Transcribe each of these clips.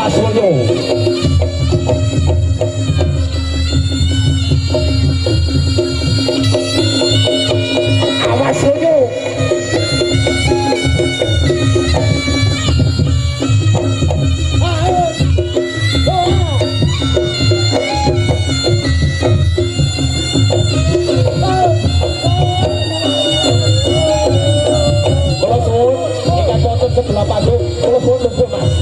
Awas loyo. Awas loyo. Kula suwun ingkang wonten sebelah panggung, kula suwun lungguh, Mas.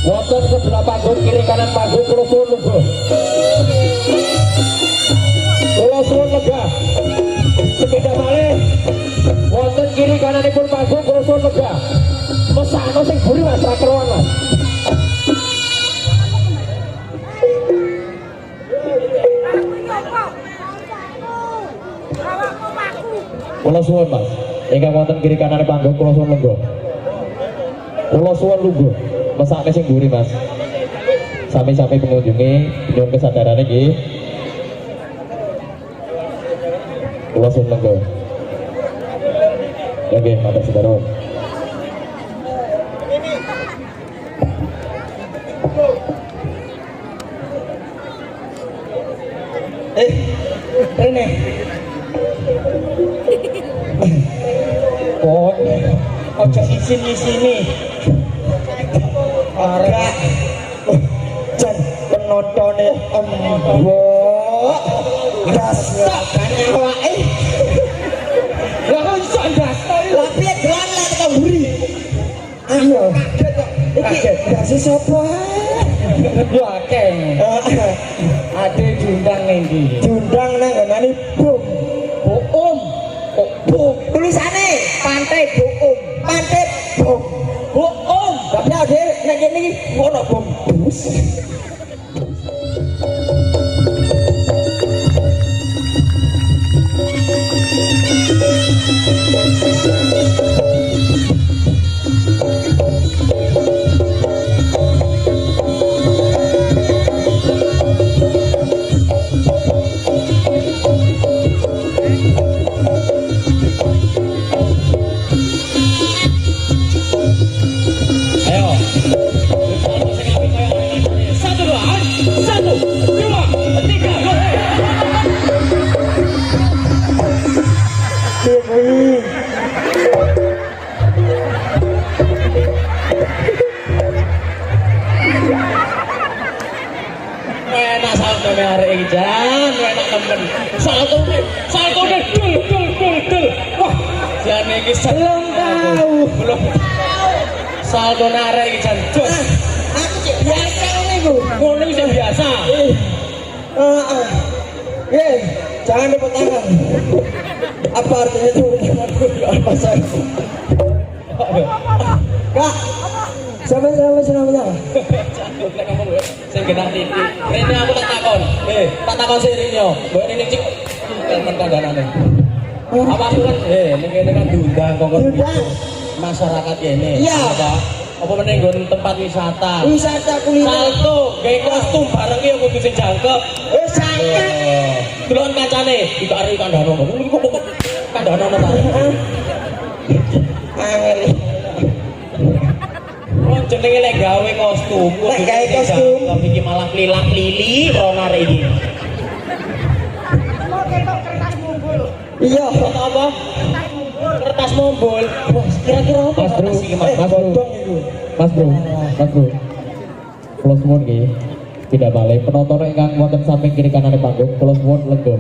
Wonten sebelah panggung, kiri kanan panggung, kula suwun lungguh. Kula suwun lega. Sepeda malih wonten kiri kananipun panggung, kula suwun lega. Mesakno sing buri, Mas, ra keruan, Mas. Kula suwun, Mas. Ingkang wonten kiri kanane panggung, kula suwun lungguh. Kula suwun lungguh. Mesakne sing mburi, Mas. Sami-sami pengunjunge nyuwun kesadarane nggih. Kula suwun lungguh. Ya nggih, matur sembah. Eh, rene. Oh, ojo isin-isini. Ora. Jan penontone embok. Dasar kan awake. Lah kok iso ndas to iki? Lah piye gelan lah tekan mburi. Ayo. Kaget kok. Iki ndase sapa? Yo akeh. Ade diundang ning ndi? Diundang nang nggonane Bum. Boom. Kok bum? Tulisane Pantai Boom. Pantai Bum. Boom. Tapi ade nek kene iki ono bom bus. Ayo. Satu, dua, satu, dua, tiga, go. Piye kuwi? Enak saltone arek iki jan, enak temen. Saltone, saltone dul dul dul dul. Wah, jane iki Belum tahu. Belum. Saltone arek iki jan jos. Aku cek biasa ngene iku. Ngono iki sing biasa. Heeh. Eh, jangan tepuk tangan. Apa artinya itu? Apa saya? Kak, siapa siapa siapa siapa? Sing genah titik. Rene aku tak takon. Eh, tak takon sing rene yo. Mbok rene cik temen kandhanane. Apa aku kan ning kene kan diundang kongkon Diundang. Masyarakat kene. Iya. Apa? Apa meneh nggon tempat wisata. Wisata kuliner. Salto, gawe kostum bareng ki ya kudu sing jangkep. Eh, jangkep. Delok kancane, iki arek kandhano. Kok kandhano ta? Angel. Oh, jenenge lek gawe kostum, Lek gawe kostum. Jangkep iki malah klilak-klili rono arek iki. Iya. Apa? Kertas mumbul. Wah, kira-kira apa Mas Bro, kertas iki, Mas? Mas Bro, Bodong iku. Mas Bro, Mas Bro. Kula suwun nggih. Tidak balik penonton ingkang wonten samping kiri kanane panggung, kula suwun lenggo.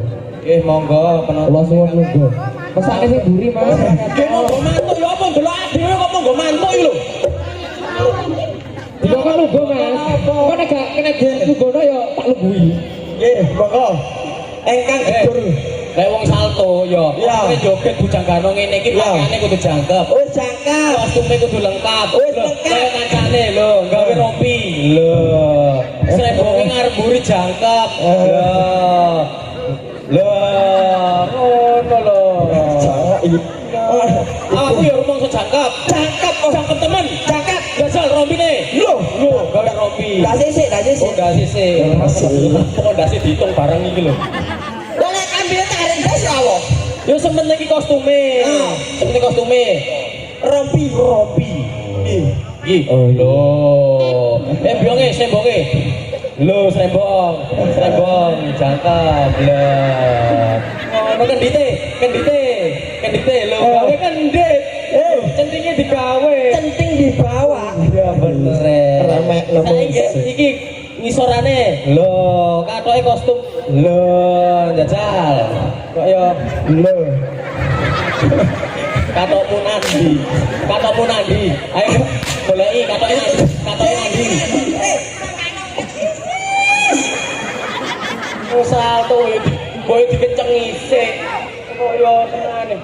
Eh, monggo penonton. Kula suwun lungguh. Mesake sing mburi, Mas. Nggih monggo mantuk ya apa ndelok dhewe kok monggo mantuk iki lho. Dikon lungguh, Mas. Kok nek gak kena dilungguhno ya tak lungguhi. Nggih, monggo. Engkang gedur. Lek wong salto ya, Iya. kowe joget bujang gano ngene iki Iya. pakaiane kudu jangkep. Wis jangkep. Kostume kudu lengkap. Wis Lho, lengkap. Kaya kancane lho, gawe rompi. Lho. Srebonge ngarep mburi jangkep. Lho. Lho, ngono lho. Jarak iki. Aku ya rumangsa jangkep. Jangkep. Oh. Jangkep temen. Jangkep. Jajal rompine. Lho, Lho, gawe rompi. Ndak sisik, ndak Oh, sisik. ndase sik. Kok ndase dihitung bareng iki lho. Lah nek kambine tak arep ndas ya apa? Yo sementing iki kostume. Ah. Sementing kostume. Rompi. Rompi. Ih. Iki. Oh, iya. Lho. Eh bionge sembonge. Lho srembong, srembong, jangkep. Lho. Ngono kendite, kendite, kendite lho gawe kendit. Eh. Centinge digawe. Centing di bawah. Iya bener. Remek lho, Saiki iki ngisorane. Lho, katoke kostum. Lho, jajal. Kok yo Lho. katokmu nandi. Katokmu nandi. Ayo goleki katoke nandi. Katoke nandi. Oh, salto yo boy dikencengi sik. Kok yo tenane.